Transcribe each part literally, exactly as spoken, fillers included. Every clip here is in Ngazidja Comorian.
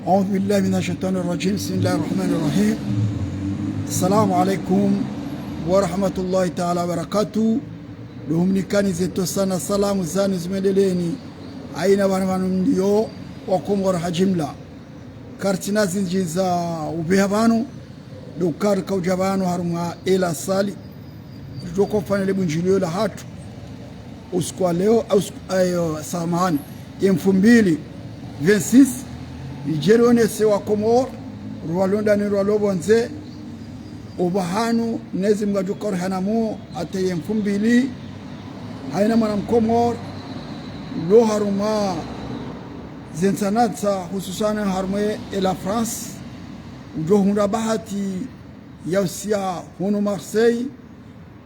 أعوذ بالله من الشيطان الرجيم. بسم الله الرحمن الرحيم. السلام عليكم ورحمة الله تعالى وبركاته. Ndo humnikani zeto sana salamu zanu zimwendeleni. Haina pvanu pvanu mliyo wa Komori ha jimla. Karitsina zindji za upveha pvanu, ndo ukaya rika udja pvanu harumwa ela sali ridjo ufanya le bundjiliyo lahatru usiku wa leo, au usiku, ayo, samahani, ye mfumbili vingt-six, ridje rionese wa Komori, rwalo ndani rwalo pvondze, opvahanu Mwenyezi Mungu adjo uka urihanamu, hata ye mfumbili, haina mwana Mkomori lo harumwa ze ntsanantsa, hususwani harumwa ela France, udjo hundra bahati ya usiya hunu Marseille,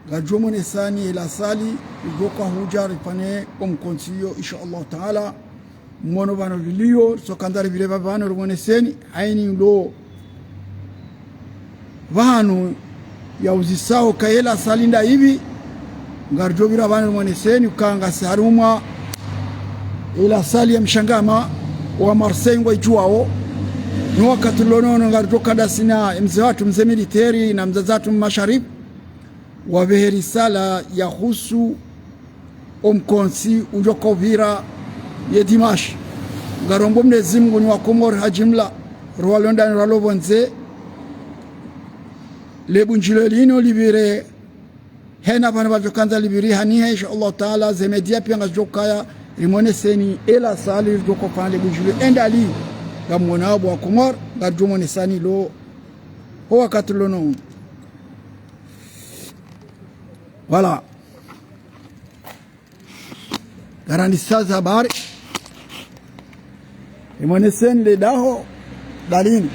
ngadjo mwonesani ela sali, idjo uka hudja rifanye omkontsi iyo, insha Allah Taala. Mwono pvanu liliyo, so kandza ripvire pvanu rimwoneseni, haina ndo pvanu ya uzisao ka ela sali nda ipvi, ngaridjo pvira pvanu rimwoneseni, uka ngasi harumwa ela sali ya mshangama wa Marseille ngwaidjuwao. No wakati lonono ngaridjo kandasina mze watru, mze militeri, na mdzadze watru Masharifu, wapvehe risala ya husu omkontsi udjo uka upvira ye dimanche. Ngarombo Mwenyezi Mungu ni wa Komori ha jimla, rwalo ndani rwalo pvondze, le bundjiliyo linu lipvire haina pvanu pvadjo kandza lipviri hanihe, insha Allah Taala, ze media piya ngazidjo ukaya rimwoneseni ela sali ridjo uka ufanya le bundjiliyo. Enda li, ngamwonao bo wa Komori, ngaridjo mwonesani lo, ho wakati lono. Voilà. Ngarandisa ze habari. Rimwoneseni le daho dalinu.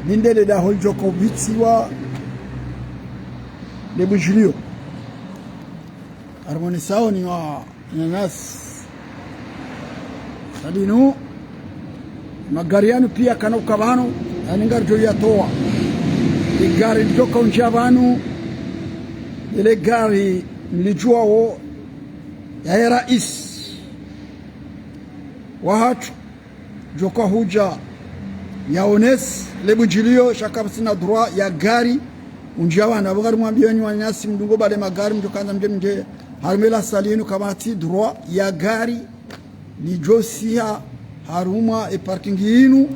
Linde le daho lidjo uka upvitsiwa le bundjiliyo. Ngarimwonesao ni wa Nyanasi. Sadinu, magari yanu piya kana uka pvanu, yani ngaridjo yatowa. Igari lidjo uka undjia pvanu, ile gari mlidjuwao, ya ye raisi wahatru, djo uka hudja yaonese le bundjiliyo, sha kapvatsina droit ya gari undjia pvanu. Apvo ngarimwambiyeni wananyasi mdungo pvale magari mdjo kandza mdje mdje harumwa ela sali inu kapvatsi droit ya gari lidjo usiha harumwa e parking inu,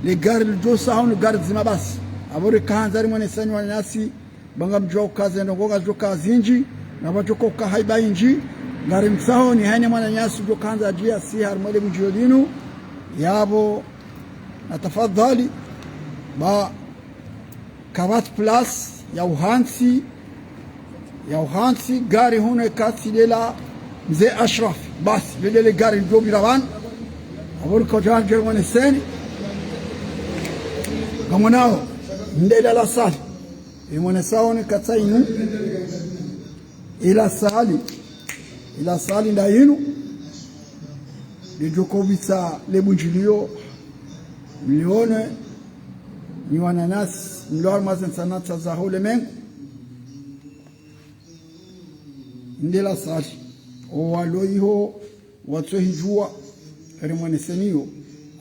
le gari lidjo usaha hunu gari dzima basi. Apvo rikandza rimwoneseni wananyasi, ba ngamdjuwao uka ze ndrongoo ngazidjo uka zindji, na pvadjo uka haiba indji, ngarimtsaho ni haina mwananyasi udjo kandza adje yasihe harumwa le bundjiliyo linu, yapvo na tafadhali, ba kapvatsi place ya uhantsi, ya uhantsi gari hunu eka tsi lela mze Ashraf, basi, lele le gari lidjo pvira pvanu, apvo rika udja ndje rimwoneseni, ngamwonao, ndele ela sali. Imwonesao ni katsa inu. Ela sali. Ela sali nda inu. Lidjo uka upvitsa le bundjiliyo. Mlione. Ni wananyasi. Mlo harumwa ze ntsanantsa za ho le mengo. Ndele ela sali. Owalo iho watsohidjuwa, rimwoneseniyo.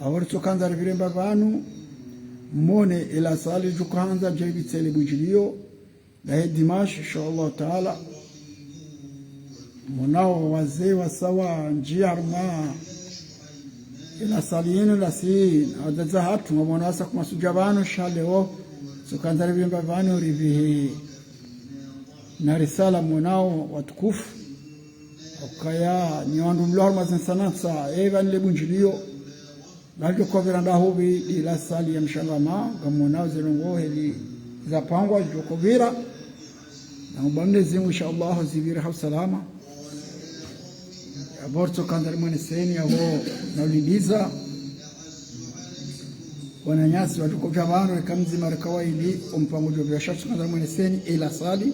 Apvo ritso kandza ripvire mbapvi pvanu, mwone ela sali ridjo uka handza dje ripvitse le bundjiliyo, la he dimanche, insha Allah Taala. Mwonao wazee wasawa ndjia harumwa ela sali inu lasi, na wadzadze wahatru, ngamwonao wasa kuma sudja pvanu, sha leo, ritso kandza ripvire mbapvi pvanu, ripvihe na risala mwonao watukufu. Ukaya ni wandru mlo harumwa ze ntsanantsa, epva ni le bundjiliyo. Ngalidjo uka upvira nda hupvi, ela sali ya mshangama, ngamwonao ze ndrongoo heli zapangwa, lidjo uka upvira. Na mba Mwenyezi Mungu, insha Allah, zipvire ha usalama. Apvo ritso kandza rimwoneseni yapvo na ulindiza. Wananyasi wadjo uka udja pvanu, eka mdzima reka wayili, ompango udjo pvira sha ritso kandza rimwoneseni, ela sali,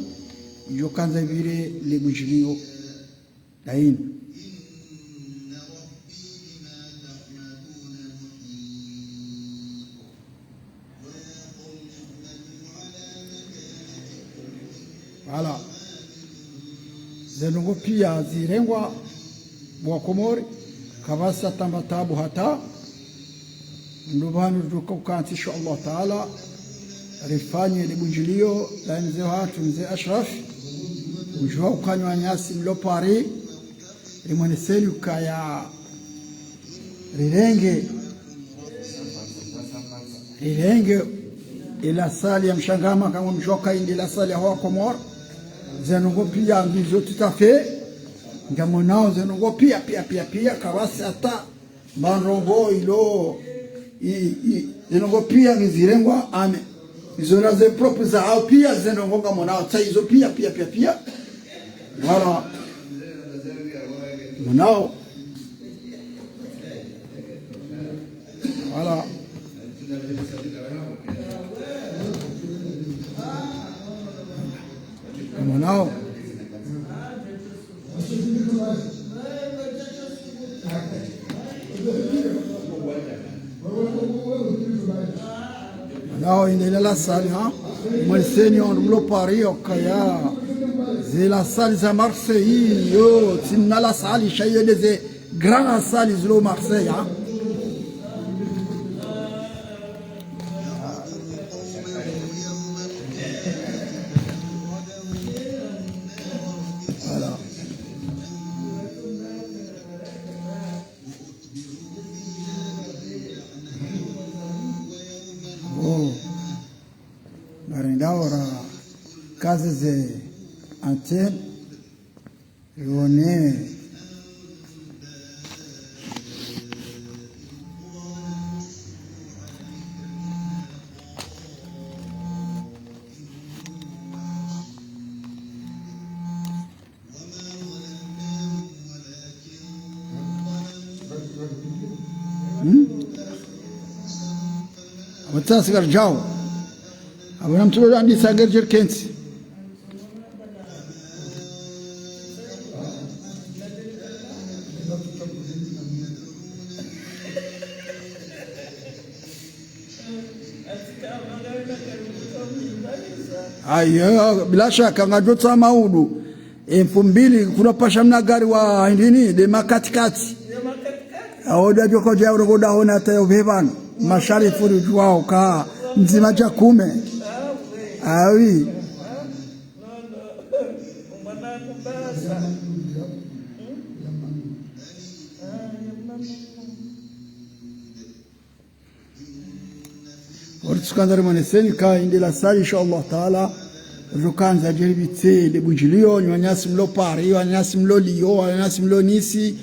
idjo kandza ipvire le bundjiliyo. Daini. Voilà. Ze ndrongoo piya zirengwa bo wa Komori, kapvatsi tamba tabu hata. Ndo pvanu ridjo ukantsi, insha Allah Taala, rifanye le bundjiliyo la mze hatru, mze Ashraf, mdjuwa ukaya nyi wananyasi mlo Paris, rimwoneseni ukaya rirenge, rirenge ila salle ya Mshangama, hama mdjuwa ukaya inde la salle ya ho Komori, ze ndrongoo piya ngizo tout à fait, ngamonao ze ndrongoo piya, piya, piya, piya, kapvatsi hata mba ndrongoo ilo, i, i, ze ndrongoo piya ngizirengwa, ame. Izo na ze propre za hao piya, ze ndrongoo ngamonao, tsa izo piya, piya, piya, piya. Voilà. Monao. Voilà. Monao. Monao inde la salle, ha? Mwoneseni wandru mlo Paris ukaya ze la salle za Marseille, yo, tsi na la salle, sha iyo nde ze grand la salle zilo Marseille, ha? Voilà. Oh. Ngarendao rakaze ze antenne, rione. Hmm? Amatsa sigar djao. Abona mtsulo andi sagar jerkentsi. Ayo, bila shaka, ngadjo tsa maudu. Emfumbili, kuna pasha mna gari wa hindrini, nde makatikati. Awo nda djoko dja urogo nda hona hata yo pvepvanu. Masharifu ridjuwao ka mdzima dja kume. Awi. Ori tsukandza rimwoneseni ka inde la salle, insha Allah Taala, ridjo kandza djeribitse le bundjiliyo, nyi wananyasi mlo Paris, wananyasi mlo Lyon, wananyasi mlo Nice,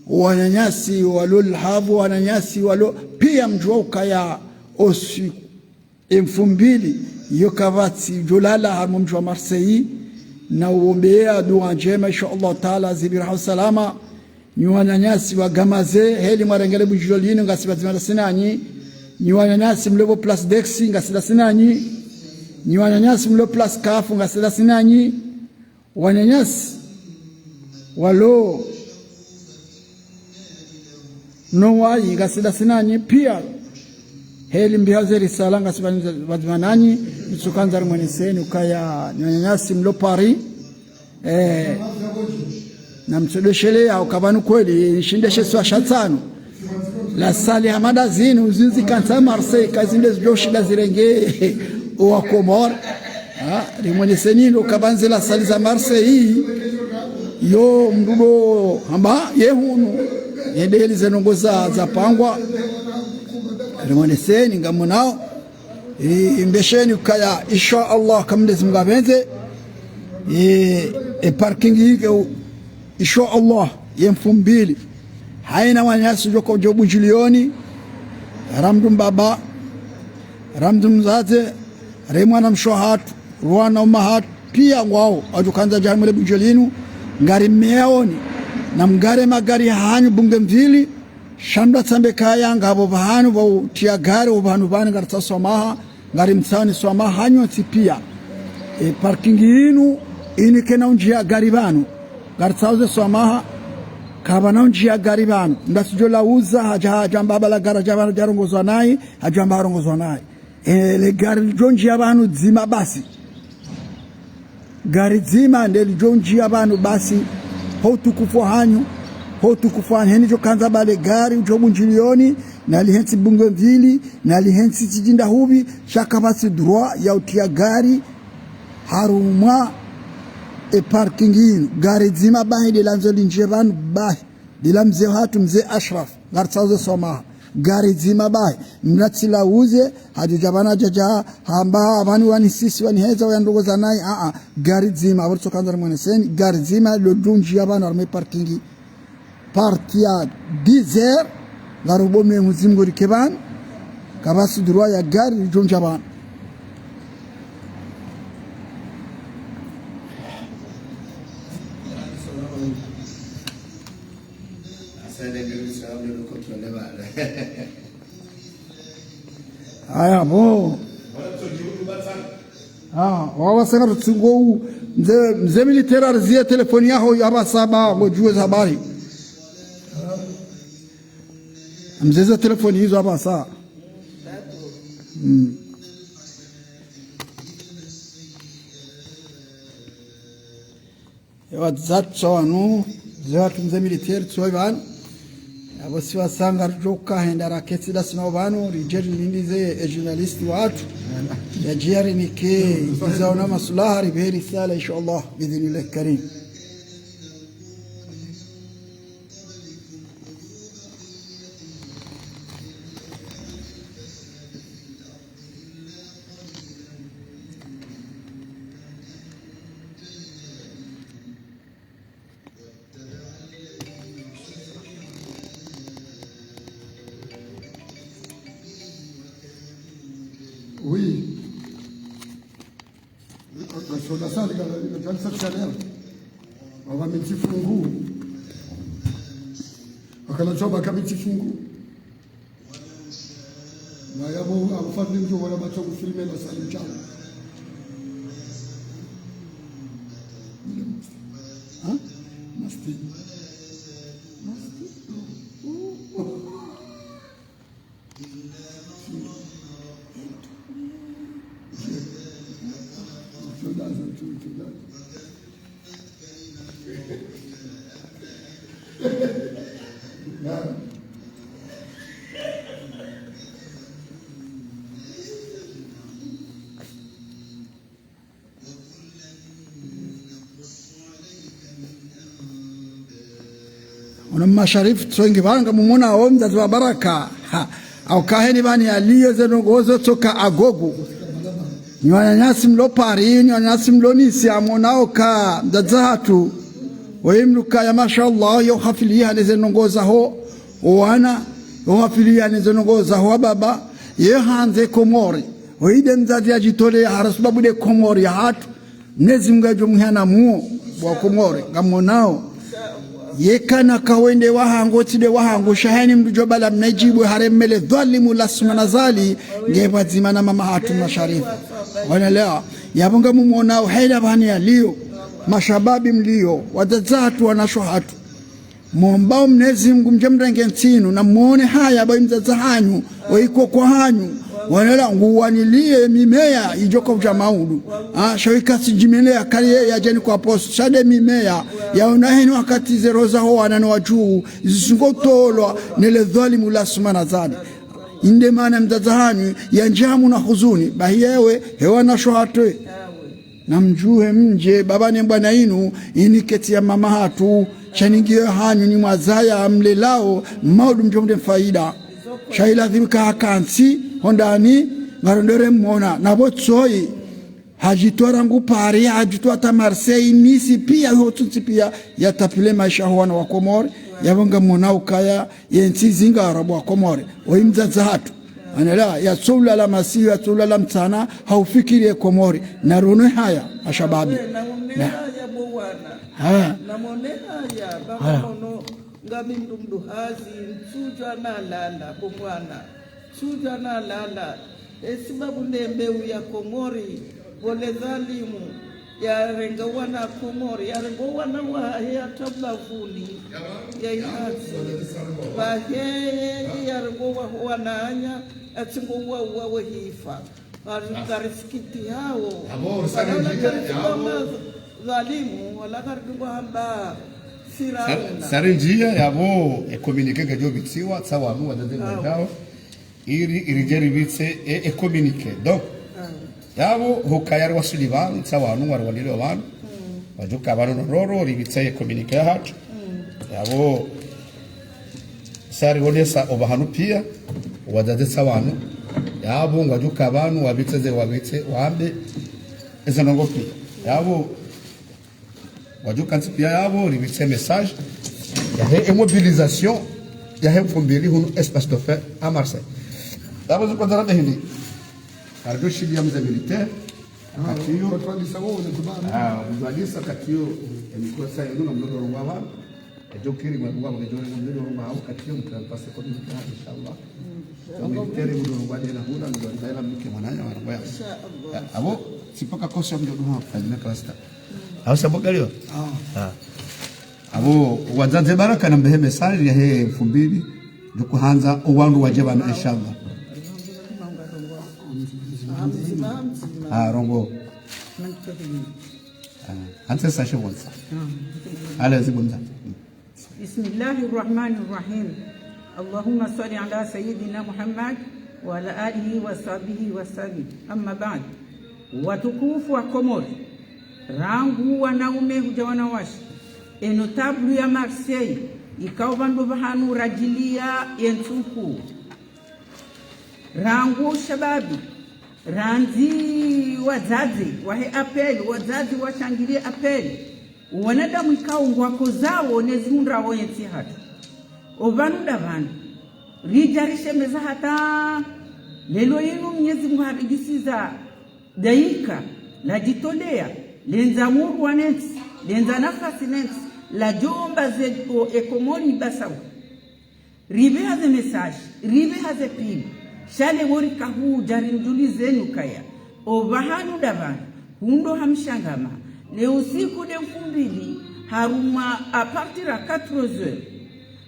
wananyasi walo Le Havre, wananyasi walo, piya mdjuwa ukaya osi, emfumbili, yo kapvatsi djolala harumwa mdji wa Marseille, na uwombeya dua ndjema, insha Allah Taala, zipvira ha usalama, nyi wananyasi wa Gamaze, heli mwarenge le bundjiliyo linu, ngasi pvadzima ndasi nanyi. Nyi wananyasi mlo pvo Place d'Aix, ngasi ndasi nanyi. Nyi wananyasi mlo Place Kafu, ngasi ndasi nanyi. Wananyasi walo Noailles, ngasi ndasi nanyi. Piya heli mbiha ze risala, ngasi pvadzima nanyi. Nitsukandza rimwoneseni ukaya nyi wananyasi mlo Paris. Eh, na mtsodoshelea ukaya pvanu kweli, nshinde she swa sha tsanu. La salle hama nda zinu, zinu zikantsa Marseille, ka zinde zidjo shinda zirenge owa Komori. Ha, rimwoneseni ndo ukaya pvanu ze la salle za Marseille, yo mdru ndo hamba, ye hunu, yende heli ze ndrongoo za, zapangwa. Rimwoneseni, ngamonao. E, mbesheni ukaya, insha Allah, hama Mwenyezi Mungu yapvendze, e, e parking yike u, insha Allah, ye mfumbili. Hayina wananyasi djoko djo bundjiliyoni, ra mdru mbaba, ra mdru mdzadze, re mwanamshe hatru, rwana uma hatru, piya ngwawo, wadjo kandza dja harumwa le bundjiliyo linu, ngari meyaoni, na mgare magari hanyu bunge mvili, sha mdru atsambe kaya ngapvo pvahanu pva utriya gari, o pvahanu pvanu ngaritsaho swamaha, ngari mtsaoni swamaha nyontsi piya. E parking yinu, yinu kayina undjiya gari pvanu. Ngaritsaho ze swamaha, kapvana undjiya gari pvanu. Mdru atsidjo lauza, hadja, hadja amba bala gari, hadja pvanu hadja rongozwa nayi, hadja amba harongozwa nayi. E, le gari lidjo ndjiya pvanu dzima basi. Gari dzima nde lidjo ndjiya pvanu basi, ho utukufu hanyu, Utukufu hanyu, heni djo kandza bale gari udjo Bundjilioni, nalihentsi Bunge Mvili, nalihentsi Tsidjinda Hupvi, sha kapvatsi droit ya utriya gari harumwa e parking inu. Gari dzima bahi ndelandzo lindjiye pvanu bahi. Ndela mze hatru, mze Ashraf, ngaritsaho ze swamaha. Gari dzima bahi. Mna tsi la uze, hadjodja pvanu djadja, hamba, pvanu wanisisi, waniheza, waya ndrongo za nayi, a, a. Gari dzima, apvo ritsokandza rimweneseni, gari dzima, lo djundjiya pvanu harumwa e parking. Partir ya dix heures, ngarombo Mwenyezi Mungu rike pvanu, kapvatsi droit ya gari ridjondja pvanu. Haya, bo. Ah, wapvasa ngarutsungo u, mze, mze militaire ariziye telefoni yaho yapvasa ba, bo djuwe za habari. Mze ze telefoni izo apvasa. Mm. Ewa zatso wanu, ze watu mze militaire tso pvanu. Apvo si wasanga ridjoka henda raketsi ndasi nao pvanu, ridje rindize e journaliste watru. Yadje yarinike, izo zaona maslaha, ripve risala, inshallah, biidhnillahi karim. Oui. Mashoda sali kala, kala sa shaleo. Waka mitsi fungu. Wakala choba ka mitsi fungu. Na yapvo, apvo fadhili mdjo wala batso kufilme na sali chao. Ha? Masti. Masti. Ono masharifu tsongi pvanu ngamumona o mdzadze wa baraka. Ha, au kaheni pvani yaliyo ze ndrongo zo tsoka agogo. Nyi wananyasi mlo Paris, nyi wananyasi mlo Nice, amwona oka mdzadze hatru. Oyi mdru kaya, mashallah, yo hafiliha ne ze ndrongo zaho wana, yo hafiliha ne ze ndrongo zaho wababa, ye handze Komori. Oyi nde mdzadze yadjitole ya hara sababu nde Komori ya hatru. Mwenyezi Mungu yadjo mhana muo, bo wa Komori, ngamwonao. Yeka na kawende wahangu, tsi nde wahangu, sha heni mdru djo bala mnadjibu, harumwa le dhwalimu la Assoumani Azali, nge pvwadzima na mama hatru masharifu. Wanelewa, yapvo ngamumwonao, hela pvani yaliyo, mashababi mliyo, wadzadze hatru, wanasho hatru. Mwombao Mwenyezi Mungu mdje mrenge ntsi inu, na mwone haya ba mdzadze hanyu, o ikoko hanyu, wanela nguwaniliye mimeya idjoka udja maudu. Ah, sha wika tsi djimile ya kaliye ya djeni kwa poso, sha nde mimeya, yaona heni wakati ze roho zaho wana no wadjuu, zisungo tolwa, ne le dhwalimu la Assoumani Azali. Inde mana mdzadze hanyu, yandjamu na huzuni, bahi yewe, he wanasho hatru. Na mdjuhe mdje, baba ne mbwana inu, ini ketsi ya mama hatru, sha ningiyo hanyu nyi mwazaya mlelao, maudu mdjo mde faida. Sha ilazimu ka hakantsi, hondani, ngarondere mwona, na pvo tsoyi, hadjitwara ngu Paris, hadjitwara ta Marseille, Nice, piya, ho tsuntsi piya, yatapvile maesha ho wana wa Komori, yapvo ngamwona ukaya, ye ntsi zingara bo wa Komori, oyi mdzadze hatru. Anela, yatsoulala masihu, yatsoulala mtsana, haufikiri ye Komori, na rono haya, mashababi. Na, na, na mone haya bo wana. Ha. Na mone haya, baba. Ha. Mono, ngami mdru mdru hazi, ntsudjwa na lala, bo mwana. Ntsudjwa na lala. Esi babu nde mbeu ya Komori, bo le dhwalimu, yarenga wana Komori, yarenga wana wahe hata bavuni, ya ihatsi. Bahi ye, yarenga wa, wananya, yatsingo wa, wa, wahifa. Kari, karisikiti hawo. Wala karisikiti hawo. Dhwalimu, wala kari dungo hamba. Sa-, sari ndziya yapvo e communiqué ngedjo pvitsiwa, tsi wanu wadzadze ngwadjao. Ili, ili dje ripvitse e, e communiqué. Donc, yapvo hukaya riwaswili pvanu, tsi wanu, wari wandile pvanu. Wadjuka pvanu ndrongoo, ripvitse e communiqué yahatru. Yapvo, sari wonesa opvahanu piya, wadzadze tsi wanu. Yapvo, ngwadjuka pvanu, wapvitse ze, wapvitse, wambe, eze ndrongoo piya. Yapvo, wadjuka ntsi piya yapvo, ripvitse message yahe e mobilisation yahe mfumbili hunu Espace Dauphin à Marseille. Yapvo zikondza rade hini. Karidjo shiliya mze militaire, wakati yo. Kutwalisa wo, ne kubana. Ah, kutwalisa wakati yo, e mikosa yo, nuna mdodo wa wa. Edjo kiri mwa wa, edjo kiri mwa wa, wakati yo, mtran pase kwa mtran, inshallah. Militaire mdodo wa dena hula, mdodo wa dena mke mwananya, wa wa. Inshallah. Apvo, sipaka kosa mdodo wa, fanyina cluster. Au sababu gani yo? Ah. Apvo wadzadze baraka na mbehe message yahe mfumbili, ndo kuhandza owandru wadje pvanu, inshallah. Ah, ndrongoo. Ah, antse sashe bonsa. Allez-y bonsa. بسم الله الرحمن الرحيم. اللهم صل على سيدنا محمد وعلى آله وصحبه وسلم. أما بعد. Watukufu wa Komori, rangu wanaume hudja wanawashe, e notable ya Marseille, ikao pvandru pvahanu radjiliya ye ntsuku. Rangu shababi, randzi wadzadze wahe appel, wadzadze washangiriye appel. Wanadamu ikao ngwakozao ne zihundrao ye ntsi yahatru. Opvanu nda pvanu. Ridja rishemeza hata leo yinu Mnyezi Mungu haridjisiza daika, ladjitoleya, lendza muru wa ne ntsi, lendza nafasi ne ntsi, ladjomba ze o e Komori ibasawu. Ripveha ze message, ripveha ze pili, sha leo rika hudja rimdjulizeni ukaya, opvahanu nda pvanu, hundro ha Mshangama, ne usiku nde mfumbili, harumwa à partir ya quatre heures.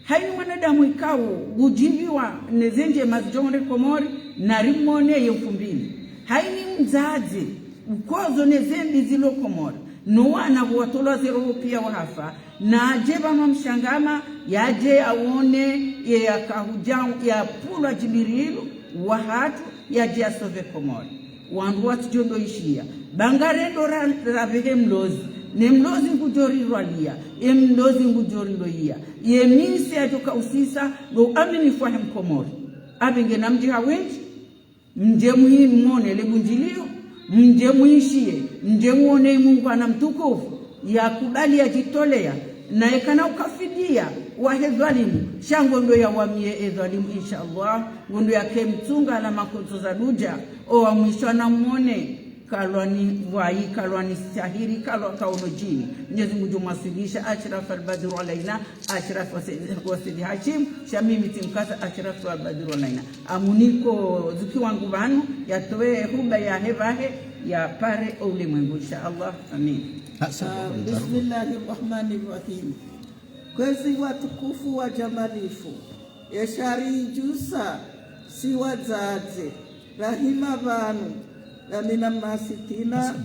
Hayini mwanadamu ikao ngudjiviwa ne ze ndjema zidjo hondre Komori, narimwone ye mfumbili. Hayini mdzadze ukozo ne ze mbi zilo Komori, no wana pvo watolwa ze roho piya wahafa, nadje pvanu Mshangama, yadje yawone ye yakahudja yapvulwa Djibrilu wahatru, yadje yasauve Komori. Wandru watsidjo ndo ishiya. Ba ngarendo ra, rapvehe mlozi. Ne mlozi ngudjo rirwaliya. Ye mlozi ngudjo riloyiya. Ye misi yadjo kausisa ndo uaminifu wahe Mkomori. Apvo ngena mdji ha wendji. Mdje mwi-, mwone le bundjiliyo. Mdje mwishiye. Mdje mwone Mungu ana mtukufu. Yakubali yadjitoleya. Na yekana ukafidiya wahe dhwalimu. Sha ngondo yawamiye e dhwalimu, inshallah. Ngondo yake mtsunga na makontso za dudja. O wa mwisho na mwone, kalwani pvwayi, kalwani stahiri, kalwa kaono djini. Mnyezi Mungu ngudjo mwaswilisha Ashraf al-Badru alaina, Ashraf wa Sayyid, wa Sayyid Hashim, sha mimi tsimkasa Ashraf al-Badru alaina. Amuniko zuki wangu pvanu, yatowe huba yahe pvahe, yapare o ulemwengu, insha Allah. Amin. Ah, bismillahir rahmanir rahim. Kwezi watukufu wa djamalifu, ye shari idjusa, si wadzadze, rahima pvanu, na mina masitina,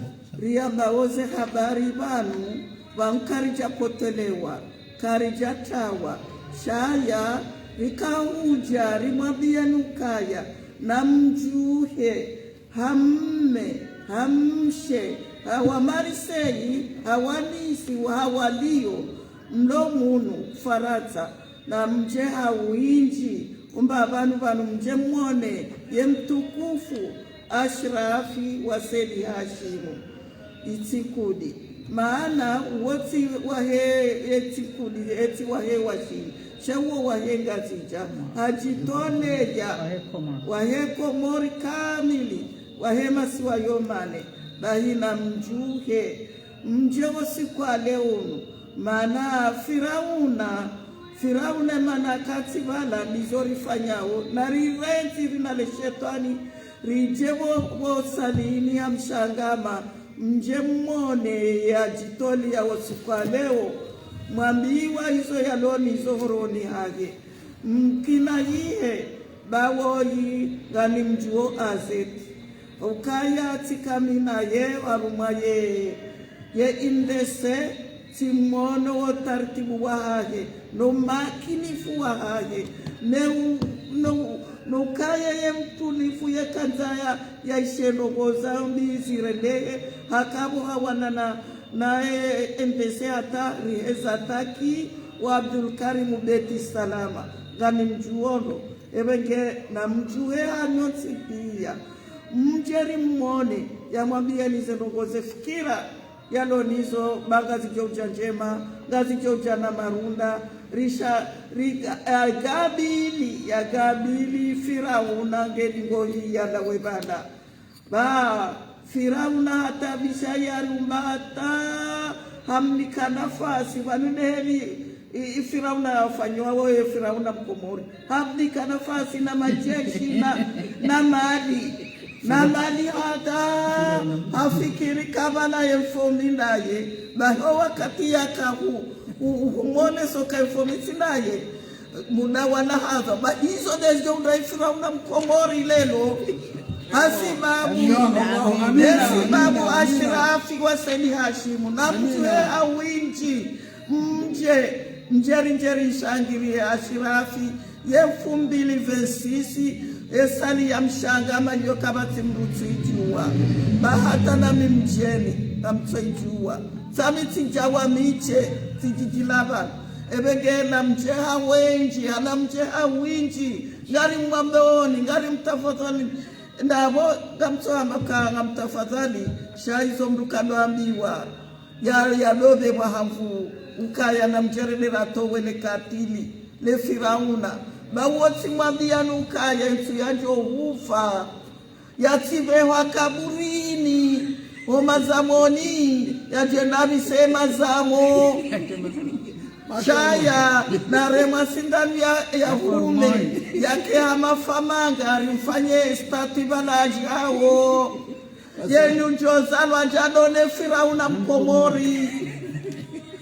riyamba woze habari pvanu, pvanu karidja potelewa, karidja tawa, shaya, rika hudja, rimwambiye nukaya, na mdjuhe, ha mme, ha mshe, ha wa Marseille, ha wa Nice, ha wa Lyon, mlo munu, Farantsa, na mdje ha windji, umba pvanu pvanu mdje mwone, ye mtukufu, Ashrafi wa Sayyid Hashimu. Itsikudi. Maana, wotsi wahe, etsikudi, etsi wahe washi, sha wo wahe Ngazidja, hadjitoleya, wahe Komori kamili, wahe masiwa yo mane, bahi na mdjuhe, mdje wo siku wa leo unu, maana Firauna, Firauna mana katsi pvala, nizo rifanyao, na rirentsi rina le shetwani, ridje wo, wo salini ha Mshangama, mdje mwone yadjitoleya wo siku wa leo, mwambiwa izo yalo nizo horoni hahe. Mkina yihe, ba woyi ngani mdjuo azeti. Ukaya tsika mi naye, harumwa ye, ye indese, Tsi mwono wo taratibu wahahe, no makinifu wahahe, ne u-, no, no ukaya ye mtulifu ye kandza ya, ya ishendo goza mbi zirendehe, hakapvo hawana na, na e M P C hata riheza taki wa Abdul Karim Beti Salama. Ngani mdjuono, ebe nge na mdjuhe hanyu ntsi piya. Mdje ri mwone, ya mwambiya ni ze ndrongo ze fikira, yalo nizo, ba ngazidjo udja ndjema, ngazidjo udja na marunda, risha, ri-, ya gabili, ya gabili, Firauna nge dingo hi ya lawe bala. Ba, Firauna hata bisha ya lumba hata, hamnika nafasi, pvanu neheli, i, i Firauna ya ufanywa wo ye Firauna Mkomori. Hamnika nafasi na majeshi na, na mali. Na mali hata hafikiri kabala ye mfaume ndaye. Ba ho wakati yaka hu, hu, hu, humwone soka ye mfaume tsi ndaye. Muna wala haza. Ba hizo ndezidjo unda ye Firauna Mkomori lelo. Hasibabu, hasibabu Ashirafi wa Said Hashimu. Na mdjuhe ha windji. Mdje, mdje ri, mdje ri shangiriye Ashirafi, ye mfumbili vingt-six, ye sali ya mshanga, malio kapvatsi mdru tsi idjuwa. Ba hata nami mdjeni, ngamtso idjuwa. Tsami tsi djawa midje, tsi djidjila pvanu. Ebe nge na mdje ha wendji, hana mdje ha windji. Ngari mwamboni, ngari mtafadhali. Ndapvo, ngamtso amba ka ngamtafadhali, sha izo mdru kalo ambiwa. Ya, ya love mwaha mvu, ukaya na mdje rende ratowele katili, le Firauna. Ba wo tsi mwambiya ni ukaya ntsu yadjo hufa. Ya tsi pvehwa kaburini, ho mazamoni, ya dje na rise mazamo. Shaya, na remwa sindanu ya, ya hume, ya ke ha mafamanga, ri mfanye stati balaji hawo. Yenyu ndjo zalwa ndjado ne Firauna Mkomori.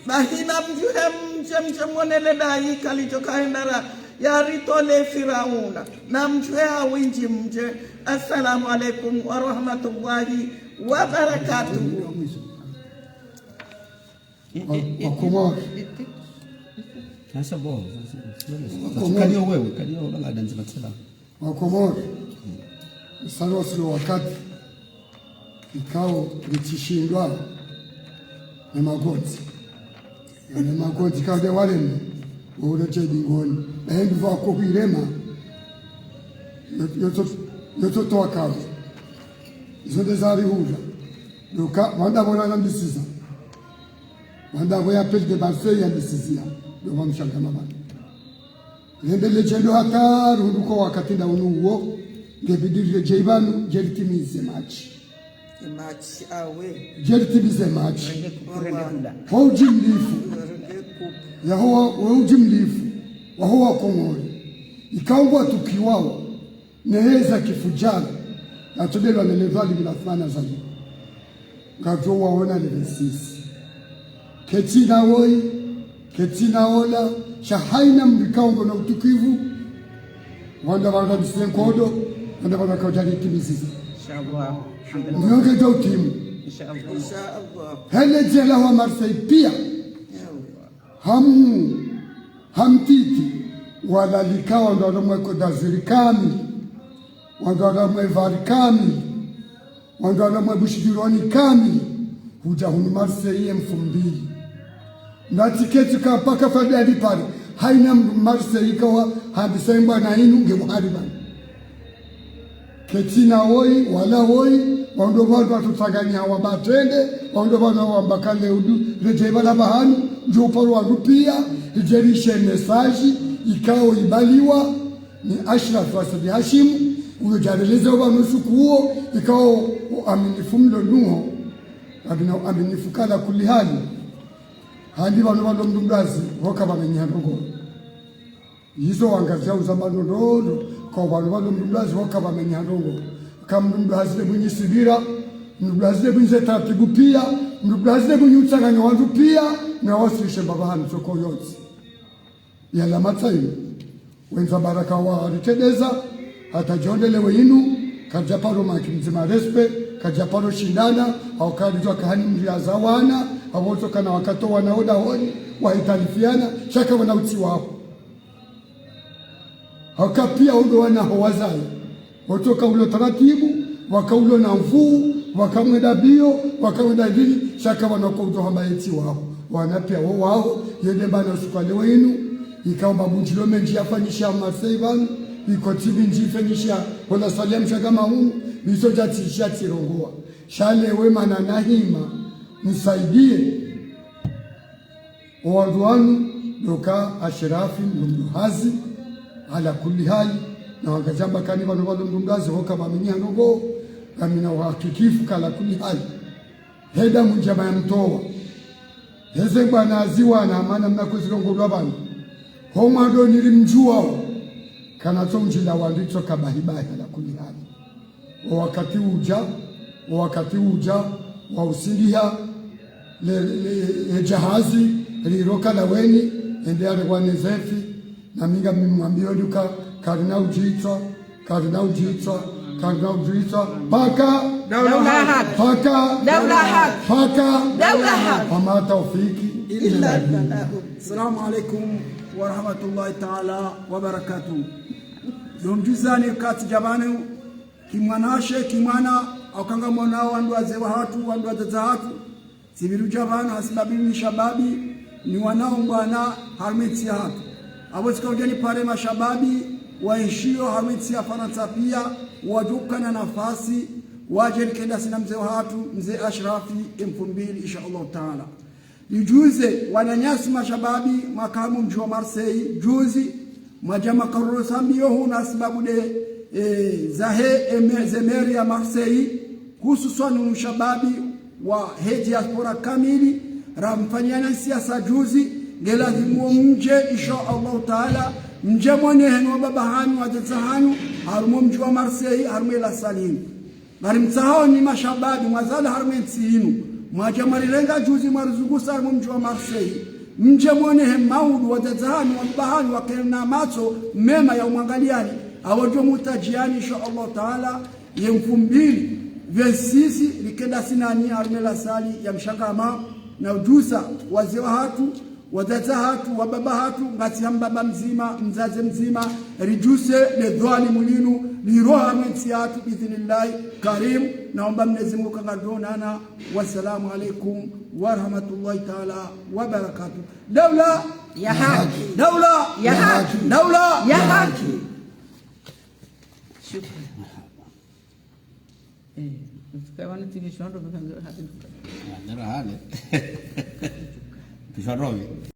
Ba hina mdjuhe mdje mdje mwonele dayi kalidjo kahendara ya ritole Firauna. Na mdjuhe ha windji mdje. Assalamu alaikum wa rahmatullahi wa barakatuh. Wa-, Wakomori. Sasa bo, sasa, sasa, Wakomori. Kaliyo wewe, kaliyo bala danzi matsela. Wakomori, msalo wasilo wakati, ikao litsishindwa ne magodzi. Ne magodzi kade waleme, wauleche dingoni. Na hendu vako kuirema, yo-, yotso-, yotsotowa kawe. Izo nde zari hudja. Ndoka, wanda bona nambisiza. Wanda bo ya Appel de Marseille yambisizia. Ndo mamshanga mabana. Lende ledjendo hata rihundru ko wakati nda unu uwo, ngebidi ledje ipvanu, dje litimize match. Match, awe. Dje litimize match. Renge kuku, renge kula. Ho udji mlifu. Renge kuku. Yaho wa, wa udji mlifu. Waho Wakomori. Ikao ngwatukiwao. Neheza kifujari. Yatobelwa ne ledhwali bila fumana zali. Ngadjo waona le vingt-six. Ketsina woyi, ketsina ola, sha haina mdru ikao ngona utukivu, wanda wanda msenkodo, wanda wanda kaudjali kimisiza. Inshallah. Mnyonge dja utimu. Inshallah. Hele djela wa Marseille pia. Hamu, hamtiti, walalika wandru walo mwe Côte d'Azur kamili, wandru walo mwe Var kamili, wandru walo mwe Bouches-du-Rhône kamili, hudja hunu Marseille ye mfumbili. Na tiketi ka mpaka fadi alipare, haina mdru Marseille kawa hambisa imbwa na inu nge muharibani. Ketsina woyi, wala woyi, wandru wandru watutsanganya wa batrende, wandru wandru wamba kale udu, ledje ibala bahanu, ndjo uparo wandru pia, ledje lishe message, ikao ibaliwa, ni Ashraf wa Said Hashim, uyo djaleleze uba nusu kuo, ikao uaminifu mlo nuho, kabina uaminifu kala kuli hali. Handi wanu walo mdumbazi, woka wamenye ndrongo. Izo wangazia uza mano ndrondro, kwa wanu walo mdumbazi, woka wamenye ndrongo. Ka mdumbazi le mwinyi sibira, mdumbazi le mwinyi ze taratibu pia, mdumbazi le mwinyi utsanganya wandru pia, na wasilishe mbaba hanu soko yotsi. Yala matsayi, wendza baraka wa ritedeza, hata djondele we inu, kadja paro maki mdzima respect, kadja paro shindana, au kadjwa kahani mriaza wana, Apvo tsoka na wakati wana oda honi, wahitalifiana, sha kapvwana utsi waho. Hauka piya udo wana ho wazaya. Wotsoka ulo taratibu, waka ulo na nvuu, waka mwenda biyo, waka mwenda vili, sha kapvwana ko udo hamba yetsi waho. Wana piya wo waho, yende mbana usiku wa leo inu, ikao mabundjilo mendji yafanyisha Marseille pvanu, ikotsi mindji ifanyisha, hona swali ya mshaka mahunu, iso djatsi, djatsi rongowa. Sha lewo mana nahima, msaidiye. Owandru wanu, ndo ka Ashirafi, mdru mdru hazi, ala kulli hali, na wangazamba kani pvanu pvalo mdru mdru hazi, hoka pvamini hanogo, ngamina uhakikifu ka ala kulli hali. Heda mundjama ya mtowa. Heze bwana aziwana, mana mna kwezi longolwa pvanu. Ho mwando nili mdjuwao. Kana tso mdjila wandru tsoka bahi bahi ala kulli hali. Owakati udja, owakati udja, wa usingiha, le, le, le djahazi, liroka la weni, ende ale wane zefi, na mi ngami mwambiyo nduka, karina udjitswa, karina udjitswa, karina udjitswa, paka, Daula haki. Paka, Daula haki. Paka, Daula haki. Wama taufiki. Illa billah. Assalamu alaikum wa rahmatullahi ta'ala wa barakatuh. Ndo mdjuzani kati djapvanu, kimwanashe, kimwana, hauka ngamwonao wandru waze wahatru, wandru wadzadze wahatru. Sipviri udja pvanu hasibabu ni shababi, ni wanao mbwana harumwa entsi yahatru. Apvo tsika udja nipare mashababi, waishiyo harumwa entsi ya Farantsa piya, wadjo ukana nafasi, wadje rikenda sina mze wahatru, mze Ashirafi, emfumbili, insha Allah Ta'ala. Nidjuze, wananyasi mashababi, mwaka harumwa mdji wa Marseille, djuzi, mwadja mkaroro sambiyo hunu hasibabu nde, eh, zahe, eme-, ze mairie ya Marseille, hususwani unu shababi wahe diaspora kamili, ramfanyana siasa djuzi, ngelazimu mdje, insha Allah Ta'ala, mdje mwonehe no wababa hanyu, wadzadze hanyu, harumwa mdji wa Marseille, harumwa ela salle inu. Ngarimtsahao nyi mashababi, mwazalwa harumwa entsi inu. Mwadja mwarirenga djuzi mwarizungusa harumwa mdji wa Marseille. Mdje mwonehe maudu wadzadze hanyu, wababa hanyu, wakena matso mema ya umwangaliyani. Apvo ndo mutadjiyani, insha Allah Ta'ala, ye mfumbili, vingt-six, rikenda sinanyi harumwa ela salle ya Mshangama, na udjusa, waze wahatru, wadzadze hatru, wababa hatru, ngasi ha mbaba mdzima, mdzadze mdzima, ridjuse le dhwalimu linu, liroha harumwa entsi yahatru, biidhnillahi karim, naomba Mwenyezi Mungu kangadonana. Wassalamu alaikum wa rahmatullahi ta'ala wa barakatuh. Daula ya haki. Daula ya haki. Daula ya haki. Shukran. Eh, mfika wana tini shondo mfika ndio haki. Ah, ndio hali. Tusharovi.